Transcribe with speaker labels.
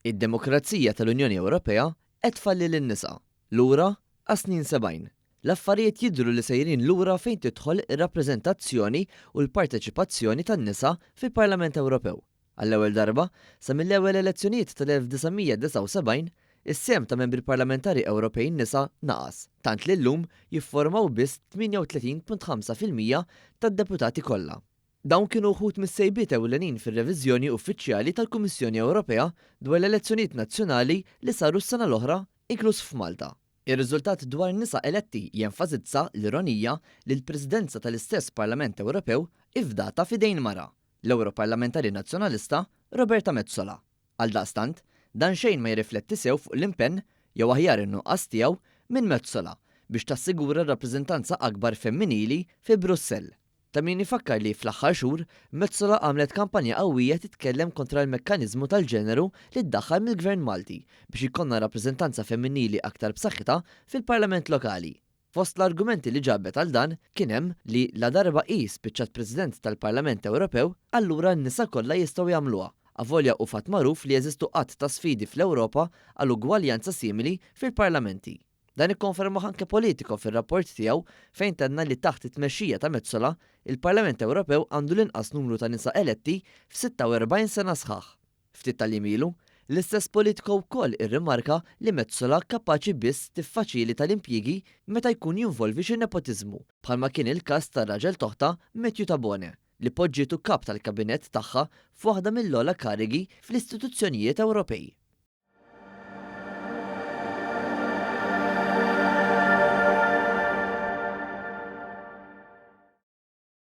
Speaker 1: Id-demokrazija tal-Unjoni Ewropea qed tfalli lin-nisa. Lura għas-snin 70. L-affarijiet jidhru li sejrin lura fejn tidħol ir-rappreżentazzjoni u l-parteċipazzjoni tan-nisa fil-Parlament Ewropew. Għall-ewwel darba, sa mill-ewwel elezzjonijiet tal-1979, is-sehem ta' membri parlamentari Ewropej nisa naqas, tant li llum jifformaw biss 38.5% tad-deputati kollha. Dawn kienu wħud mis-sejbiet ewlenin fir-reviżjoni uffiċjali tal-Kummissjoni Ewropea dwar l-elezzjonijiet nazzjonali li saru s-sena l-oħra, inkluż f'Malta. Ir-riżultat dwar nisa eletti jenfasizza l-ironija li l-Presidenza tal-istess Parlament Ewropew hi fdata f'idejn mara, l-Ewroparlamentari Nazzjonalista Roberta Metsola. Għaldaqstant, dan xejn ma jirrifletti sew fuq l-impenn, jew aħjar in-nuqqas tiegħu, minn Metsola biex tassigura rappreżentanza akbar femminili fi Brussell. Ta' min ifakkar li fl-aħħar xhur, Metsola għamlet kampanja qawwija titkellem kontra l-mekkaniżmu tal-ġeneru li ddaħħal mill-Gvern Malti biex ikollna rappreżentanza femminili aktar b'saħħitha fil-Parlament lokali. Fost l-argumenti li ġabet għal dan kien hemm li ladarba hi spiċċat President tal-Parlament Ewropew, allura n-nisa kollha jistgħu jagħmluha, avolja hu fatt magħruf li jeżistu għadd ta' sfidi fl-Ewropa għal ugwaljanza simili fil-parlamenti. Dan ikkonfermah anke Politico fir-rapport tiegħu fejn tenna li taħt it-tmexxija ta' Metsola, il-Parlament Ewropew għandu l-inqas numru ta' nisa eletti f'46 sena sħaħ. Ftit tal-jiem ilu, l-istess Politico wkoll irrimarka li Metsola kapaċi biss tiffaċilita l-impjiegi meta jkun jinvolvi xi nepotiżmu, bħalma kien il-każ tar-raġel t'oħtha Matthew Tabone, li poġġietu kap tal-kabinett tagħha f'waħda mill-ogħla karigi fl-istituzzjonijiet Ewropej.